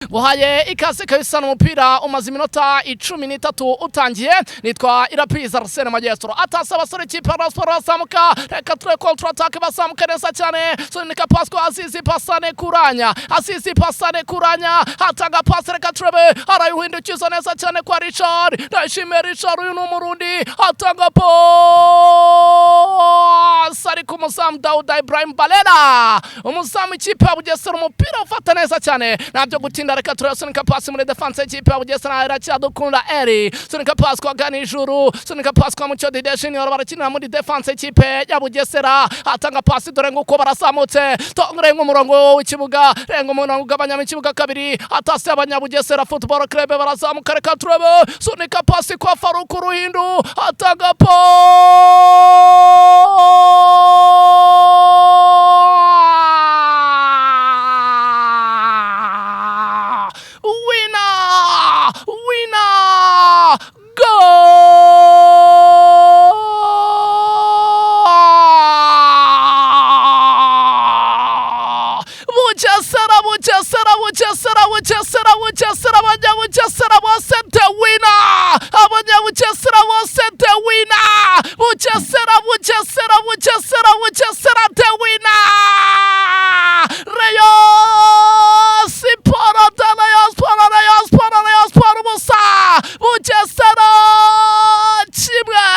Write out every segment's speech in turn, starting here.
Guhaye ikaze kabisa. N'umupira umaze iminota 13 utangiye. Nitwa Irapiza Arsene Maestro. Atasa abasore ikipe ya Sport bazamuka, reka ture contre attaque, bazamuka neza cyane. Sunika passe kwa Azizi Pasane Kuranya, Azizi Pasane Kuranya atanga passe, reka turebe, arayuhindukiza neza cyane kwa Richard Ndayishimiye. Richard uyu ni Umurundi, atanga passe ariko umuzamu Dauda Ibrahim Balera, umuzamu ikipe ya Bugesera, umupira ufata neza cyane, ntabyo gutinda. Reka turasunika pasi muri defense y'ikipe ya Bugesera, iracyadukunda Eri, sunika pasi kwa Ganijuru, sunika pasi kwa Mucyo Didier Junior, barakinira muri defense y'ikipe ya Bugesera, atanga pasi, dore nguko barazamutse, renga umurongo w'ikibuga, renga umurongo ugabanyamo ikibuga kabiri, atase abanyabugesera Football Club barazamuka, reka turebe, sunika pasi kwa Faruku Ruhindu, atanga pa Winner! Winner! Goal! Bugesera, Bugesera, Bugesera, Bugesera, Bugesera, abanyabugesera bose the winner! Abanyabugesera bose the winner! Bugesera, Bugesera, Bugesera, Bugesera the winner! Rayon Sport, de Rayon Sport, Rayon Sport, Rayon Sport ubusa, Bugesera kimwe.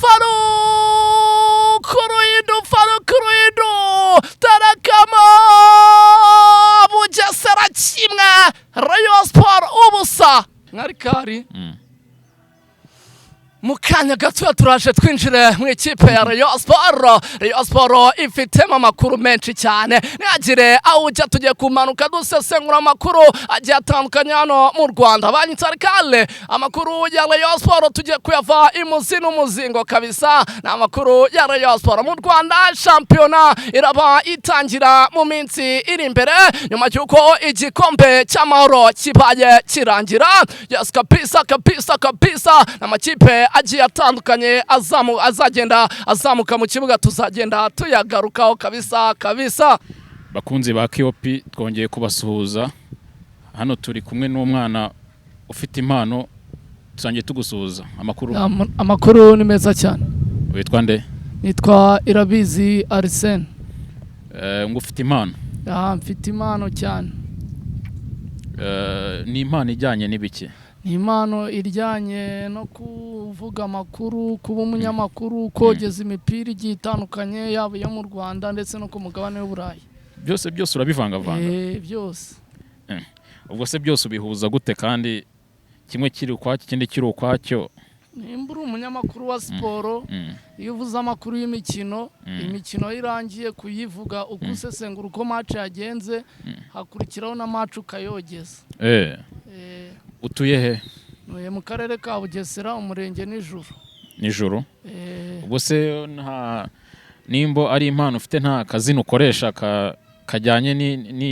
Faruku Ruhindu, Faruku Ruhindu, tarakama, Bugesera kimwe, Rayon Sport ubusa. Mwari kari mu kanya gatoya turaje twinjire mu ikipe ya Rayon Sport. Rayon Sport ifitemo amakuru menshi cyane, ntihagire aho ujya, tugiye kumanuka dusesengura amakuru agiye atandukanye hano mu Rwanda. Banyitsarikale, amakuru ya Rayon Sport tugiye kuyava imuzi n'umuzingo kabisa. Ni amakuru ya Rayon Sport mu Rwanda. Shampiyona iraba itangira mu minsi iri imbere nyuma y'uko igikombe cy'amahoro kibaye kirangira. Yes, kabisa kabisa kabisa, amakipe agiye atandukanye azagenda azamuka mu kibuga, tuzagenda tuyagarukaho kabisa kabisa. Bakunzi ba KOP, twongeye kubasuhuza. Hano turi kumwe n'umwana ufite impano, tusangiye tugusuhuza. Amakuru? Amakuru ni meza cyane. Witwa nde? Nitwa Irabizi Arsene. Ngo ufite impano? Ah, mfite impano cyane. Ni impano ijyanye n'ibiki? Ni impano ijyanye no kuvuga amakuru, kuba umunyamakuru, kogeza imipira igiye itandukanye, yaba iyo mu Rwanda ndetse no ku mugabane w'Uburayi. Byose byose urabivangavanga? Eh, byose. Ubwo se byose ubihuza gute kandi kimwe kiri ukwacyo, ikindi kiri ukwacyo? Nimba uri umunyamakuru wa siporo, iyo uvuze amakuru y'imikino, imikino iyo irangiye kuyivuga, uko usesengura uko match yagenze, hakurikiraho na match ukayogeza. Eh. Utuye he? Ntuye mu karere ka Bugesera, umurenge Nijoro. Nijoro? Eh. Ubwo se nta nimba ari impano ufite, nta kazina ukoresha kajyanye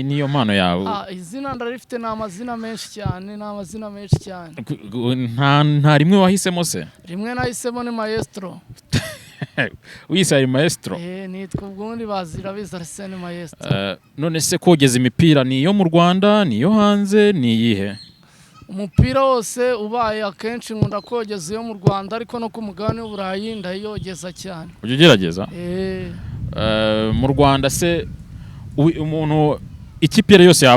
n'iyo mpano yawe? Ah, izina ndarifite, ni amazina menshi cyane, ni amazina menshi cyane. Nta rimwe wahisemo se? Rimwe nahisemo ni Maestro. Wiyise ari Maestro? Eh, nitwa ubundi bazira biza Arsene Maestro. None se kogeza imipira ni iyo mu Rwanda, ni iyo hanze, ni iyihe? Umupira wose ubaye, akenshi nkunda kogeza iyo mu Rwanda, ariko no ku mugabane w'Uburayi ndayogeza cyane. Ujya ugerageza? Eh. Mu Rwanda se umuntu ikipe iyo ari yose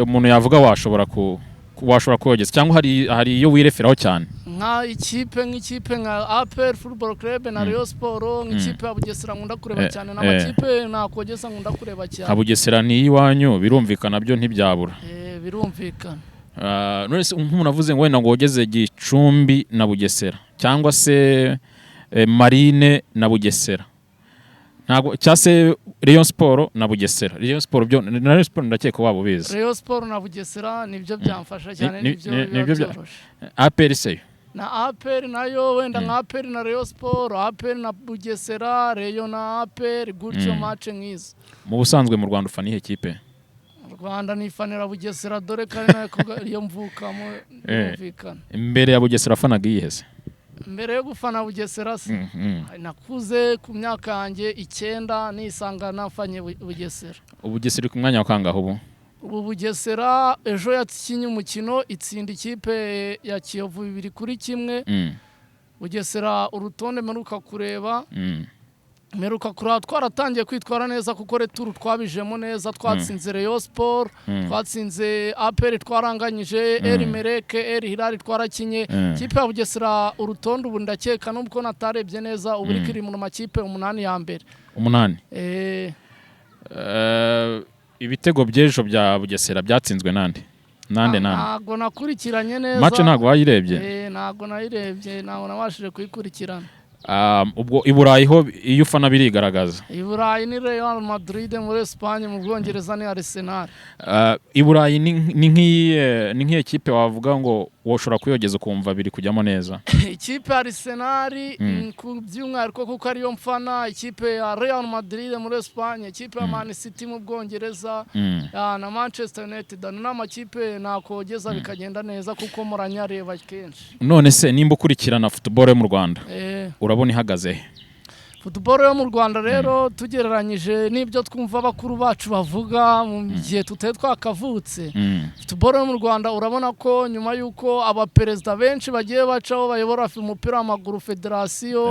umuntu yavuga washobora washobora kogeza, cyangwa hari iyo wireferaho cyane? Nka ikipe, nk'ikipe nka APR Football Club na Rayon Sport, nk'ikipe ya Bugesera nkunda kureba cyane, n'amakipe nakogeza nkunda kureba Nka cyane. Bugesera ni iy'iwanyu, birumvikana byo ntibyabura. Eh, birumvikana. Ah, none se nk'umuntu avuze ngo wenda ngo wogeze Gicumbi na Bugesera, cyangwa se Marine na Bugesera, ntabwo, cyangwa se Rayon Sport na Bugesera, Rayon Sport byo na Rayon Sport ndakeka waba ubizi. Rayon Sport na Bugesera nibyo byamfasha cyane, nibyo biba nibyo byoroshe. APR se yo? Na APR nayo, wenda nka APR na Rayon Sport, APR na Bugesera, Rayon na APR, gutyo, match nk'izo. Mu busanzwe mu Rwanda ufana iyihe kipe? Mu Rwanda nifanira Bugesera, dore ko ari nayo iyo mvukamo, birumvikana. Imbere ya Bugesera wafanaga iyihe se? Mbere yo gufana Bugesera se? Nakuze ku myaka yanjye 9 nisanga nafanye Bugesera. Bugesera iri ku mwanya wa kangahe ubu? Ubu Bugesera ejo yakinye umukino, itsinda ikipe ya Kiyovu 2-1. Bugesera urutonde mperuka kureba, mperuka kureba twaratangiye kwitwara neza, kuko retour twabijemo neza. Twatsinze Rayon Sport, twatsinze APR, twaranganyije El Merreikh, El Hilal twarakinye. Ikipe ya Bugesera urutonde ubu ndakeka, nubwo natarebye neza, ubu iri mu makipe 8 ya mbere. 8? Eh. Ibitego by'ejo bya Bugesera byatsinzwe nande nande nande? Ntabwo nakurikiranye neza. Match ntabwo wayirebye? Ntabwo nayirebye, ntabwo nabashije kuyikurikirana. Ubwo i Burayi ho iyo ufana birigaragaza? I Burayi ni Real Madrid muri Espagne, mu Bwongereza ni Arsenal. I Burayi ni nk'iyi kipe wavuga ngo woshobora kuyogeza ukumva biri kujyamo neza? Ikipe ya Arsenal, ku by'umwihariko kuko ariyo mfana, ikipe ya Real Madrid muri Espagne, ikipe ya Man City mu Bwongereza, na Manchester United. Ano ni amakipe nakogeza bikagenda neza kuko muranyareba kenshi. None se nimba ukurikirana football yo mu Rwanda, urabona ihagaze he? Football yo mu Rwanda rero, tugereranyije n'ibyo twumva bakuru bacu bavuga mu gihe tutari twakavutse, football yo mu Rwanda urabona ko nyuma y'uko abaperezida benshi bagiye bacaho bayobora umupira w'amaguru, federasiyo,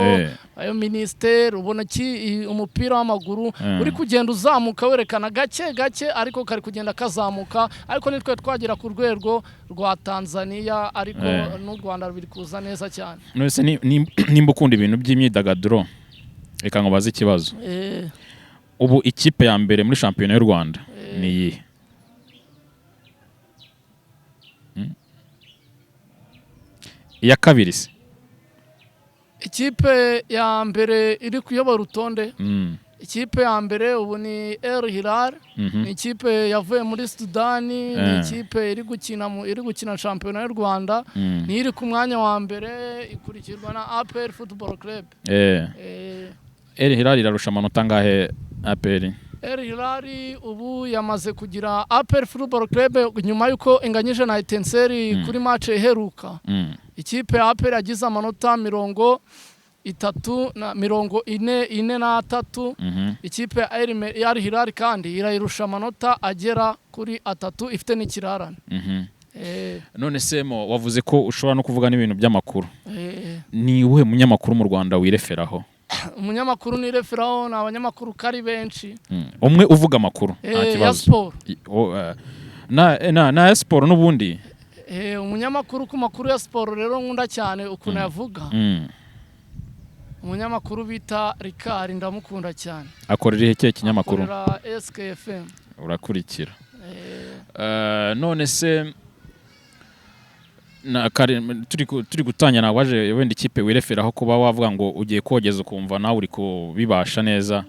ayo minisiteri, ubona ki umupira w'amaguru uri kugenda uzamuka, werekana gake gake, ariko kari kugenda kazamuka, ariko nitwe twagera ku rwego rwa Tanzania, ariko n'u Rwanda ruri kuza neza cyane. None se nimba ukunda ibintu by'imyidagaduro, reka nkubaze ikibazo. Ubu ikipe ya mbere muri shampiyona y'u Rwanda ni iyihe? Iya kabiri se? Ikipe ya mbere iri kuyobora urutonde, ikipe ya mbere ubu ni El Hilal. Ni ikipe yavuye muri Sudani, ni ikipe iri gukina shampiyona y'u Rwanda. Niyo iri ku mwanya wa mbere, ikurikirwa na APR Football Club. El Hilal irarusha amanota angahe APR? El Hilal ubu yamaze kugira APR Football Club nyuma y'uko inganyije na Etincelle kuri match iheruka. Ikipe ya APR yagize amanota 30 na 43. Ikipe ya Al Hilal kandi irayirusha amanota agera kuri 3, ifite n'ikirarane. None se mo wavuze ko ushobora no kuvuga n'ibintu by'amakuru, ni uwuhe munyamakuru mu Rwanda wireferaho? Umunyamakuru nireferaho ni abanyamakuru kari benshi. Umwe uvuga amakuru nta Ya kibazo. siporo? Na ya siporo n'ubundi. Umunyamakuru ku makuru ya siporo rero nkunda cyane ukuntu yavuga, umunyamakuru bita Rikari, ndamukunda cyane. Akorera ikihe kinyamakuru? Akorera SKFM. Urakurikira. None se na kare turi gutangira waje wenda ikipe wireferaho kuba wavuga ngo ugiye kogeza ukumva nawe uri kubibasha neza.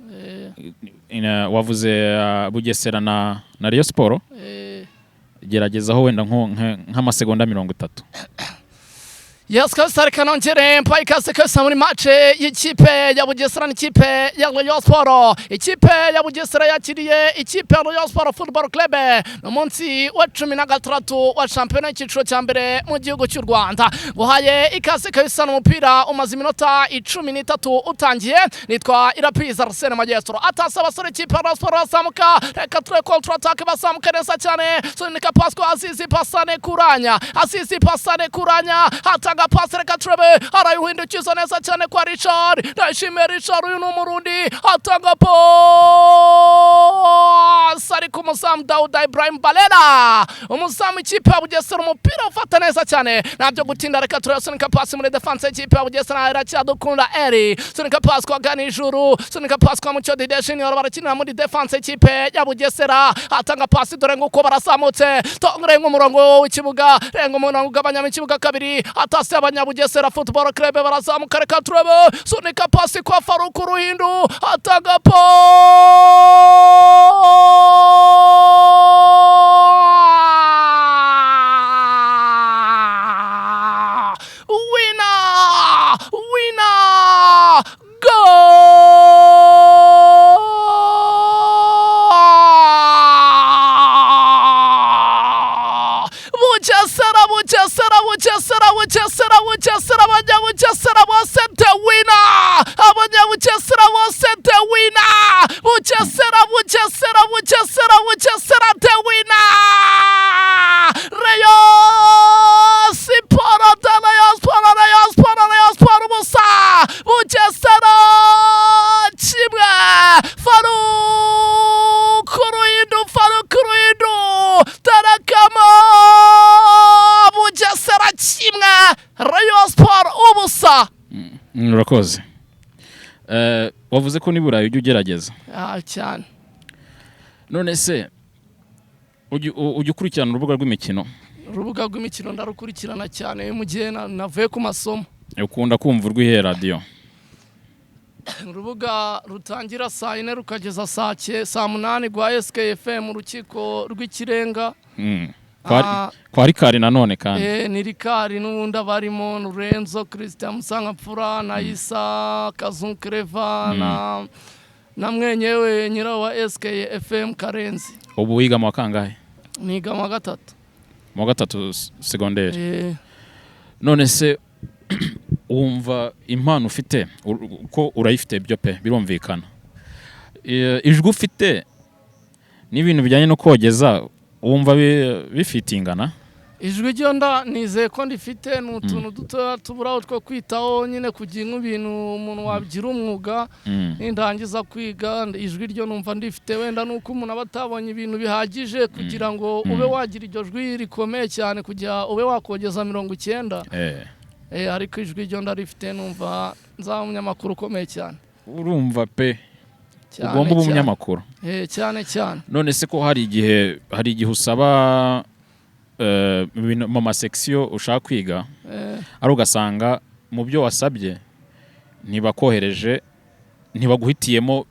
Wavuze Bugesera na Rayon Sport. Geragezaho wenda nk'amasegonda 30. Yes, kabisa, reka nongere mpa ikaze kabisa muri match y'ikipe ya Bugesera n'ikipe ya Rayon Sport. Ikipe ya Bugesera yakiriye ikipe ya Rayon Sport Football Club. Ni umunsi wa 16 wa shampiyona y'icyiciro cya mbere mu gihugu cy'u Rwanda. Guhaye ikaze kabisa, n'umupira umaze iminota 13 utangiye. Nitwa Irapiza Arsene Maestro. Atasa abasore ikipe ya Rayon Sport bazamuka. Reka ture contre attaque, bazamuka neza cyane. Sunika pass kwa Azizi Pasane Kuranya. Azizi Pasane Kuranya atanga pasi, reka turebe, arayuhindukiza neza cyane kwa Richard Ndayishimiye. Richard uyu ni Umurundi, atanga pasi ariko umuzamu Dawuda Ibrahim Balera, umuzamu ikipe ya Bugesera, umupira ufata neza cyane, ntabyo gutinda. Reka turebe, sunika pasi muri defense y'ikipe ya Bugesera, iracyadukunda Eri, sunika pasi kwa Ganijuru, sunika pasi kwa Mucyo Didier Junior, barakinira muri defense y'ikipe ya Bugesera, atanga pasi, dore nguko barazamutse, renga umurongo w'ikibuga, renga umurongo ugabanyamo ikibuga kabiri, atase abanyabugesera Football Club barazamuka, reka turebe, sunika pasi kwa Faruku Ruhindu, atanga pa Winner! Winner! Goal! Bugesera, Bugesera, Bugesera, Bugesera, Bugesera, abanyabugesera bose the winner! Abanyabugesera bose the winner! Bugesera, Bugesera, Bugesera, Bugesera the winner! Urakoze. Wavuze ko nibura ujya ugerageza. Ah, cyane. None se ujya ukurikirana urubuga rw'imikino? Urubuga rw'imikino ndarukurikirana cyane mu gihe navuye ku masomo. Ukunda kumva urw'ihe radiyo? Urubuga rutangira saa 4 rukageza saa 8 rwa SKFM, Urukiko rw'Ikirenga. Kwa Rikari nanone kandi? Ni Rikari n'ubundi, abarimo Lorenzo Christian Musangamfura na Isa Kazungu Clever na mwenyewe nyirawo wa SKFM Karenzi. Ubu wiga mu wa kangahe? Niga mu wa gatatu. Mu wa gatatu segonderi? Eh. None se wumva impano ufite, ko urayifite byo pe, birumvikana, ijwi ufite n'ibintu bijyanye no kogeza, wumva bifitingana? Ijwi ryo nda nizeye ko ndifite, ni utuntu dutoya tuburaho two kwitaho nyine, kugira nk'ibintu umuntu wabigira umwuga. Nindangiza kwiga, ijwi ryo numva ndifite, wenda nuko umuntu aba atabonye ibintu bihagije kugira ngo ube wagira iryo jwi rikomeye cyane kugira ube wakogeza 90. Ariko ijwi ryo ndarifite, numva nzaba umunyamakuru ukomeye cyane. Urumva pe. Cyane, ugomba uba cyane. umunyamakuru. Cyane cyane. None se ko hari igihe usaba mu masekisiyo ushaka kwiga, ari ugasanga mu byo wasabye ntibakohereje, ntibaguhitiyemo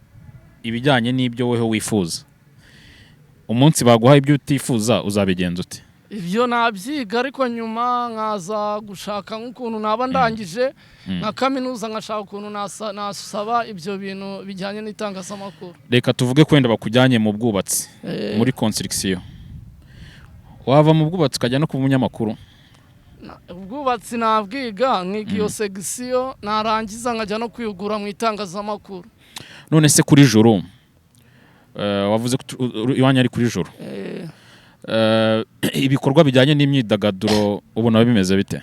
ibijyanye n'ibyo weho wifuza, umunsi baguha ibyo utifuza uzabigenza ute? Ibyo nabyiga, ariko nyuma nkaza gushaka nk'ukuntu naba ndangije nka kaminuza, nkashaka ukuntu nasaba ibyo bintu bijyanye n'itangazamakuru. Reka tuvuge ko wenda bakujyanye mu bwubatsi, muri construction, wava mu bwubatsi ukajya no kuba umunyamakuru? Ubwubatsi nabwiga, nkiga iyo segisiyo, narangiza nkajya no kwihugura mu itangazamakuru. None se kuri Juru, wavuze ko iwanyu ari kuri Juru, ibikorwa bijyanye n'imyidagaduro ubona bimeze bite?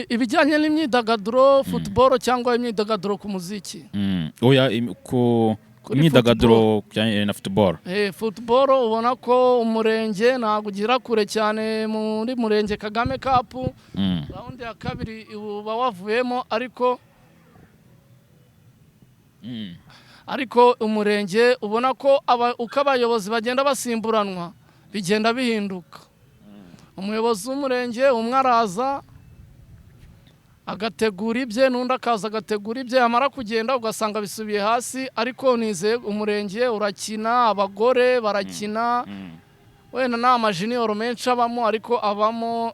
Ibijyanye n'imyidagaduro, football cyangwa imyidagaduro ku muziki? Oya, ku Kuri imyidagaduro bijyanye na football. Football ubona ko umurenge ntabwo ugira kure cyane muri Murenge Kagame Cup. Round ya kabiri uba wavuyemo, ariko ariko umurenge ubona ko uko abayobozi bagenda basimburanwa bigenda bihinduka. Umuyobozi w'umurenge umwe araza agategura ibye, n'undi akaza agategura ibye, yamara kugenda ugasanga bisubiye hasi. Ariko nizeye umurenge urakina, abagore barakina. Wenda nta ma junior menshi abamo, ariko abamo.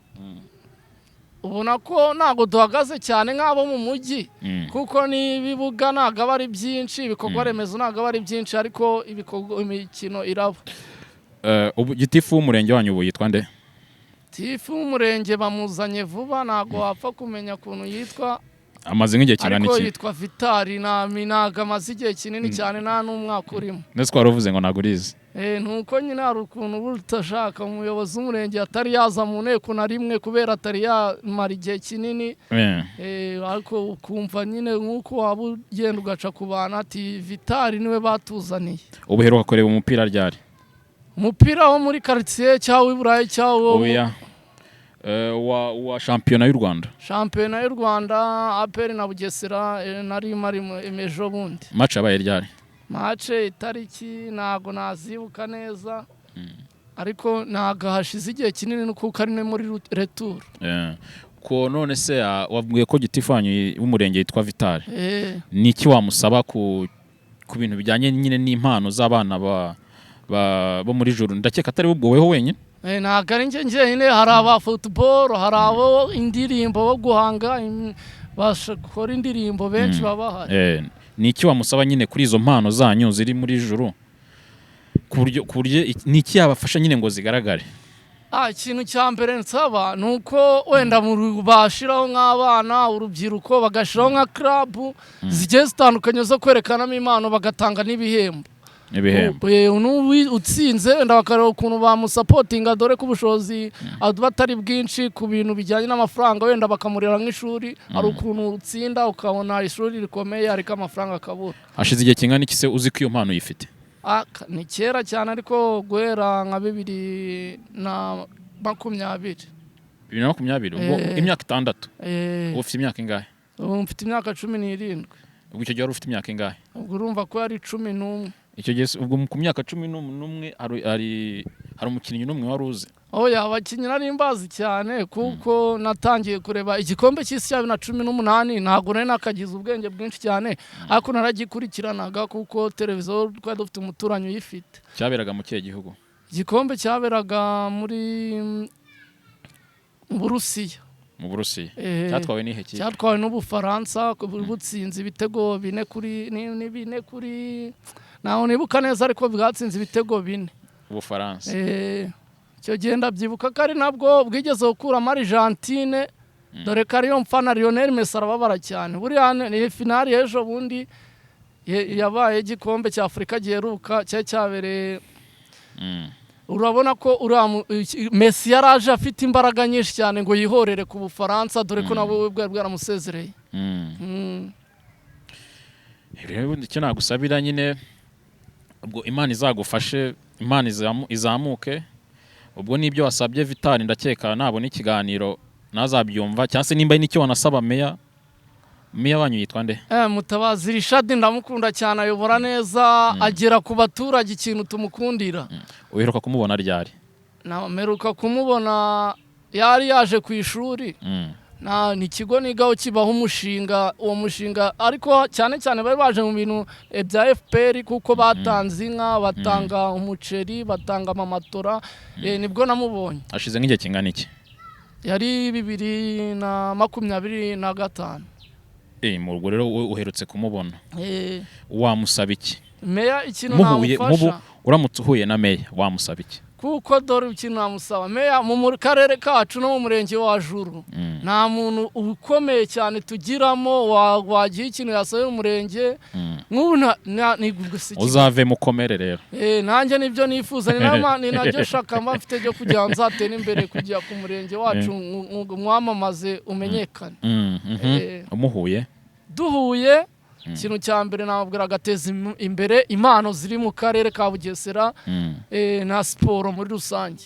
Ubona ko ntabwo duhagaze cyane nk'abo mu mujyi, kuko n'ibibuga ntabwo aba ari byinshi, ibikorwa remezo ntabwo aba ari byinshi, ariko ibikorwa, imikino iraba. Ubu gitifu w'umurenge wanyu ubu yitwa nde? Tifu w'umurenge bamuzanye vuba, ntabwo wapfa kumenya ukuntu yitwa. Amaze nk'igihe kingana Ariko iki? yitwa Vitali. Ntabwo amaze igihe kinini cyane, nta n'umwaka urimo. Ndetse twari uvuze ngo ntabwo urizi. Nuko nyine hari ukuntu uba utashaka, umuyobozi w'umurenge atari yaza mu nteko na rimwe kubera atari yamara igihe kinini. Ariko ukumva nyine nk'uko waba ugenda ugaca ku bantu ati Vitali niwe batuzaniye. Ubu uheruka kureba umupira ryari? Umupira wo muri karitsiye cyangwa w'i Burayi cyangwa wo Oya, wa shampiyona y'u Rwanda. Shampiyona y'u Rwanda, APR na Bugesera, nari mari ejo bundi. Match yabaye ryari? Match itariki ntago nazibuka neza, ariko ntago hashize igihe kinini kuko ari no muri retour. Ko none se wabwiye ko gitifu wanyu w'umurenge yitwa Vital, ni iki wamusaba ku bintu bijyanye nyine n'impano z'abana bo muri Juru? Ndakeka atari ubwo weho wenyine. Ntabwo ari njye njyenyine, hari aba football, hari abo indirimbo bo guhanga, bakora indirimbo benshi baba bahari. Ni iki wamusaba nyine kuri izo mpano zanyu ziri muri Juru, ku buryo ni iki yabafasha nyine ngo zigaragare? Ikintu cya mbere nsaba ni uko wenda bashyiraho nk'abana, urubyiruko, bagashyiraho nka club zigiye zitandukanye zo kwerekanamo impano, bagatanga n'ibihembo. Ibihembo. Utsinze wenda bakareba ukuntu bamusapotinga, dore ko ubushobozi buba atari bwinshi ku bintu bijyanye n'amafaranga, wenda bakamurera nk'ishuri. Hari ukuntu utsinda ukabona ishuri rikomeye ariko amafaranga akabura. Hashize igihe kingana iki se uzi ko iyo mpano uyifite? Ni kera cyane, ariko guhera nka 2020. 2020, ubwo imyaka 6? Ubu ufite imyaka ingahe? Ubu mfite imyaka 17. Ubwo icyo gihe wari ufite imyaka ingahe? Ubwo urumva ko yari 11. Icyo gihe ubwo ku myaka 11 hari umukinnyi n'umwe wari uzi? Oya, abakinnyi nari mbazi cyane kuko natangiye kureba igikombe cy'isi cya 2018, ntabwo nari nakagize ubwenge bwinshi cyane, ariko naragikurikiranaga kuko televiziyo twari dufite umuturanyi uyifite. Cyaberaga mu kihe gihugu? Igikombe cyaberaga muri mu Burusiya. Mu Burusiya. Eh. Cyatwawe n'ihe kipe? Cyatwawe n'Ubufaransa, butsinze ibitego 4 kuri ni 4 kuri, ntaho nibuka neza, ariko bwatsinze ibitego 4. Ubufaransa. Eh, icyo gihe ndabyibuka ko ari nabwo bwigeze gukuramo Argentine, dore ko ariyo mfana. Lionel Messi arababara cyane. Buriya ni finali y'ejo bundi yabaye igikombe cya Afurika giheruka cyari cyabereye, urabona ko uriya Messi yaraje afite imbaraga nyinshi cyane ngo yihorere ku Bufaransa, dore ko nabo bwari bwaramusezereye. Rero icyo nagusabira nyine, ubwo Imana izagufashe, Imana izamuke. Ubwo n'ibyo wasabye Vitali, ndakeka nabona ikiganiro nazabyumva, cyangwa se nimba ari n'icyo wanasaba meya. Meya wanyu yitwa nde? Mutabazi Richard, ndamukunda cyane, ayobora neza, agera ku baturage, ikintu tumukundira. Uheruka kumubona ryari? Mperuka kumubona yari yaje ku ishuri. Ni ikigo nigaho kibaho umushinga, uwo mushinga ariko cyane cyane bari baje mu bintu bya FPR, kuko batanze inka, batanga umuceri, batanga amamatora, nibwo namubonye. Ashize nk'igihe kingana iki? Yari 2025. Mu rugo rero wowe uherutse kumubona, wamusaba iki? Meya ikintu Muhuye nk'ubu, namufasha, uramutse uhuye na meya wamusaba iki? Kuko dore ikintu namusaba meya: mu karere kacu no mu murenge wa Juru, nta muntu ukomeye cyane tugiramo wagira ikintu yasabira umurenge. Nk'ubu ni gusa Uzave mukomere rero. Nanjye nibyo nifuza, ni naryo shaka mba mfite ryo kugira ngo nzatere imbere kujya ku murenge wacu, mwamamaze umenyekane. Umuhuye? Duhuye, ikintu cya mbere namubwira agateza imbere impano ziri mu karere ka Bugesera, na siporo muri rusange.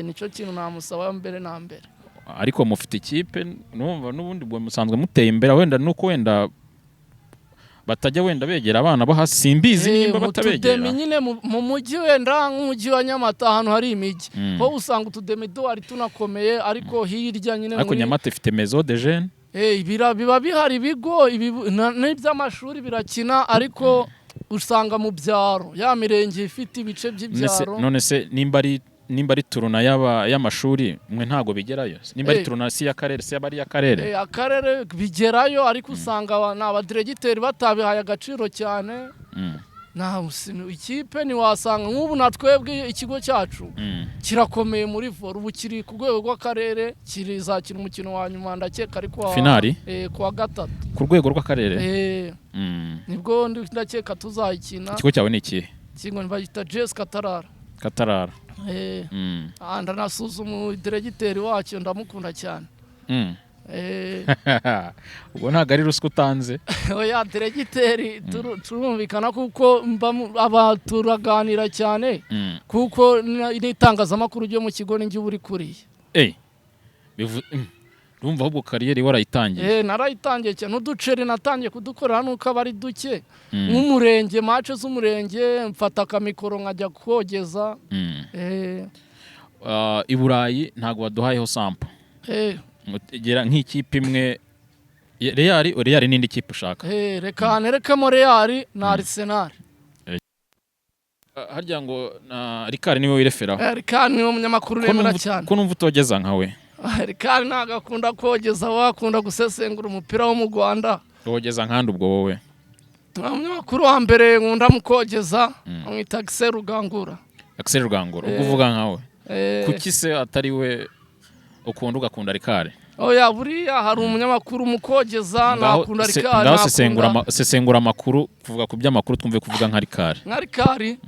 Nicyo kintu namusaba mbere na mbere. Ariko mufite ikipe, numva n'ubundi bwo musanzwe muteye imbere, wenda nuko wenda batajya wenda begera abana bo hasi, simbizi nimba Mu batabegera. tudemi nyine mu mujyi, wenda nk'umujyi wa Nyamata, ahantu hari imijyi, ho usanga utudemi duhari tunakomeye, ariko hirya nyine Ariko Nyamata ifite maison de jeunes. Biba bihari, ibigo n'iby'amashuri birakina, ariko usanga mu byaro, ya mirenge ifite ibice by'ibyaro. None se nimba ari tournoi y'amashuri, mwe ntago bigerayo? Nimba ari tournoi si y'akarere, si yaba ari iy'akarere? Akarere bigerayo, ariko usanga ni abadiregiteri batabihaye agaciro cyane. Nta ikipe ntiwasanga nk'ubu na twebwe ikigo cyacu kirakomeye muri volley, ubu kiri ku rwego rw'akarere, kirizakina umukino wa nyuma ndakeka ari kuwa Finali? Kuwa gatatu. Ku rwego rw'akarere? Eh, nibwo ndakeka tuzayikina. Ikigo cyawe ni ikihe? Ikigo bagita JS Katarara. Katarara. Ndanasuzuma umudiregiteri wacyo, ndamukunda cyane. Ubwo ntabwo ari ruswa utanze? Oya, diregiteri turumvikana kuko aba turaganira cyane, kuko n'itangazamakuru ryo mu kigo ninjye uba urikuriye. Urumva ahubwo carrière warayitangiye. Narayitangiye cyane, n'uduceri natangiye kudukorera nuko aba ari duke. Nk'umurenge, match z'umurenge, mfata akamikoro nkajya kogeza. Ah, i Burayi ntabwo waduhayeho sample. Gera nk'ikipe imwe, Real, Real n'indi kipe ushaka. Reka nerekemo Real na Arsenal. Ah, harya ngo na Ricard niwe wireferaho? Ricard niwe munyamakuru Ko nemera numva cyane. Ko numva utogeza nka we? Ricard ntabwo akunda kogeza, we akunda gusesengura umupira wo mu Rwanda. Wogeza nkandi ubwo wowe? Umunyamakuru wa mbere nkunda mu kogeza amwita Axel Rugangura. Axel Rugangura, ubwo uvuga nkawe. Kuki se atari we ukunda, ugakunda Ricard? Oya, buriya hari umunyamakuru mu kogeza Ngaho nakunda Ricard. Ngaho sesengura Nakunda sesengura amakuru, kuvuga ku by'amakuru twumve kuvuga nka Ricard. Nka Ricard.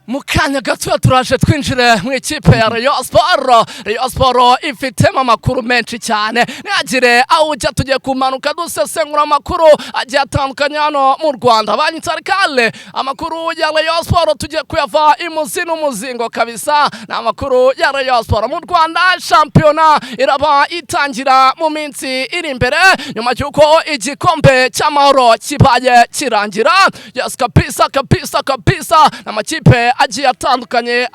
Mu kanya gatoya turaje twinjire mu ikipe ya Rayon Sport. Rayon Sport ifitemo amakuru menshi cyane, ntihagire aho ujya, tugiye kumanuka dusesengura amakuru agiye atandukanye hano mu Rwanda. Banyitsarikale, amakuru ya Rayon Sport tugiye kuyava imuzi n'umuzingo kabisa. Ni amakuru ya Rayon Sport mu Rwanda. Shampiyona iraba itangira mu minsi iri imbere, nyuma y'uko igikombe cy'amahoro kibaye kirangira. Yes, kabisa kabisa kabisa. Amakipe agiye atandukanye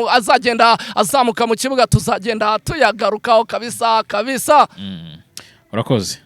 azagenda azamuka mu kibuga, tuzagenda tuyagarukaho kabisa kabisa. Urakoze.